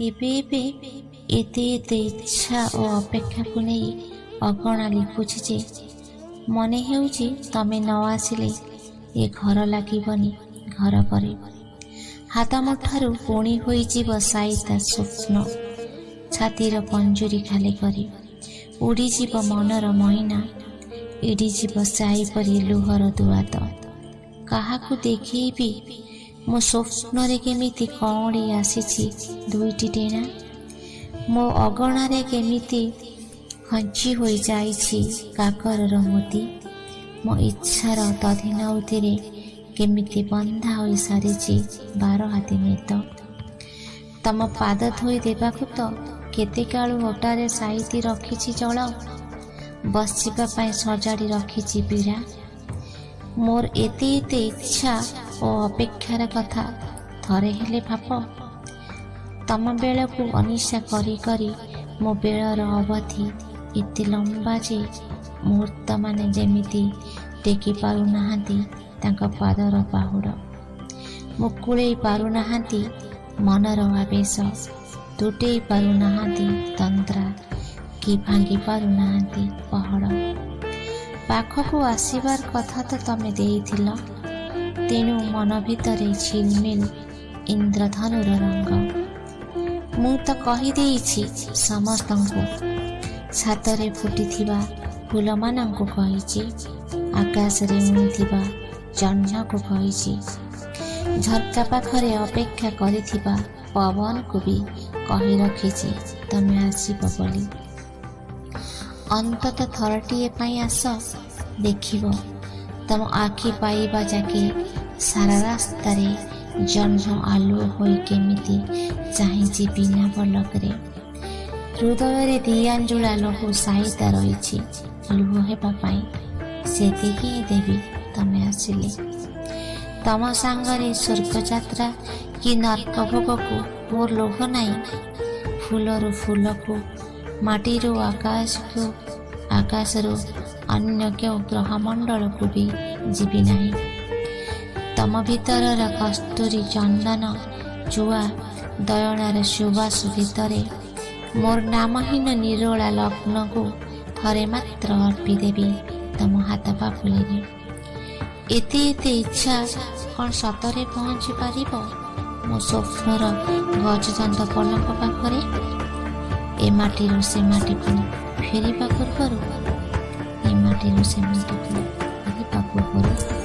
ଏବେ ଏବେ ଏତେ ଏତେ ଇଚ୍ଛା ଓ ଅପେକ୍ଷାକୁ ନେଇ ଅଗଣା ଲିପୁଛି ଯେ ମନେ ହେଉଛି ତମେ ନ ଆସିଲେ ଏ ଘର ଲାଗିବନି ଘର ପରି। ହାତ ମୁଠାରୁ ବୁଣି ହୋଇଯିବ ସାଇତା ସ୍ୱପ୍ନ, ଛାତିର ପଞ୍ଜୁରୀ ଖାଲି କରି ଉଡ଼ିଯିବ ମନର ମଇନା, ଏଡ଼ିଯିବ ସାଇ ପରି ଲୁହର ଦୁଆତ। କାହାକୁ ଦେଖେଇବି ମୋ ସ୍ୱପ୍ନରେ କେମିତି କଅଁଳି ଆସିଛି ଦୁଇଟି ଡେଣା, ମୋ ଅଗଣାରେ କେମିତି ଖଞ୍ଚି ହୋଇଯାଇଛି କାକରର ମୋତି, ମୋ ଇଚ୍ଛାର ଦଧିନଉତିରେ କେମିତି ବନ୍ଧା ହୋଇସାରିଛି ବାରହାତି ନିଦ। ତମ ପାଦ ଧୋଇ ଦେବାକୁ ତ କେତେ କାଳୁ ଓଟାରେ ସାଇତି ରଖିଛି ଜଳ, ବସିବା ପାଇଁ ସଜାଡ଼ି ରଖିଛି ପୀଡ଼ା। ମୋର ଏତେ ଏତେ ଇଚ୍ଛା ଓ ଅପେକ୍ଷାର କଥା ଥରେ ହେଲେ ଭାବ। ତମ ବେଳକୁ ଅନିଶା କରି କରି ମୋ ବେଳର ଅବଧି ଏତେ ଲମ୍ବା ଯେ ମୁହୂର୍ତ୍ତମାନେ ଯେମିତି ଟେକି ପାରୁନାହାନ୍ତି ତାଙ୍କ ପାଦର ପାହୁଡ଼, ମୁକୁଳେଇ ପାରୁନାହାନ୍ତି ମନର ଆବେଶ, ତୁଟେଇ ପାରୁନାହାନ୍ତି ତନ୍ଦ୍ରା କି ଭାଙ୍ଗି ପାରୁନାହାନ୍ତି ପହଡ଼। ପାଖକୁ ଆସିବାର କଥା ତ ତମେ ଦେଇଥିଲ, ତେଣୁ ମନ ଭିତରେ ଝିଲମିଲ ଇନ୍ଦ୍ରଧନୁର ରଙ୍ଗ। ମୁଁ ତ କହିଦେଇଛି ସମସ୍ତଙ୍କୁ, ଛାତରେ ଫୁଟିଥିବା ଫୁଲମାନଙ୍କୁ କହିଛି, ଆକାଶରେ ଉଇଁଥିବା ଜହ୍ନକୁ କହିଛି, ଝରକା ପାଖରେ ଅପେକ୍ଷା କରିଥିବା ପବନକୁ ବି କହି ରଖିଛି ତମେ ଆସିବ ବୋଲି। ଅନ୍ତତଃ ଥରଟିଏ ପାଇଁ ଆସ, ଦେଖିବ ତମ ଆଖି ପାଇବା ଯାକେ ସାରା ରାସ୍ତାରେ ଜହ୍ନ ଆଲୁଅ ହୋଇ କେମିତି ଚାହିଁଛି ବିନା ପଲକରେ। ହୃଦୟରେ ଦି ଆଞ୍ଜୁଳା ଲହୁ ସାଇତା ରହିଛି ଲୁହ ହେବା ପାଇଁ, ସେତିକି ହିଁ ଦେବି ତମେ ଆସିଲେ। ତମ ସାଙ୍ଗରେ ସ୍ୱର୍ଗଯାତ୍ରା କି ନର୍କ ଭୋଗକୁ ମୋର ଲୋଭ ନାହିଁ। ଫୁଲରୁ ଫୁଲକୁ, ମାଟିରୁ ଆକାଶକୁ, ଆକାଶରୁ ଅନ୍ୟ କେଉଁ ଗ୍ରହମଣ୍ଡଳକୁ ବି ଯିବି ନାହିଁ। ତମ ଭିତରର କସ୍ତୁରୀ ଚନ୍ଦନ ଚୁଆ ଦୟଣାର ସୁବାସ ଭିତରେ ମୋର ନାମହୀନ ନିରୋଳା ଲଗ୍ନକୁ ଥରେ ମାତ୍ର ଅର୍ପିଦେବି ତମ ହାତ ପାପୁଲିରେ। ଏତେ ଏତେ ଇଚ୍ଛା କ'ଣ ସତରେ ପହଞ୍ଚି ପାରିବ ମୋ ସ୍ୱପ୍ନର ଗଜଦନ୍ତ ପଲଙ୍କ ପାଖରେ, ଏ ମାଟିରୁ ସେ ମାଟିକୁ ଫେରିବା ପୂର୍ବରୁ, ଏ ମାଟିରୁ ସେ ମାଟିକୁ ଫେରିବା ପୂର୍ବରୁ?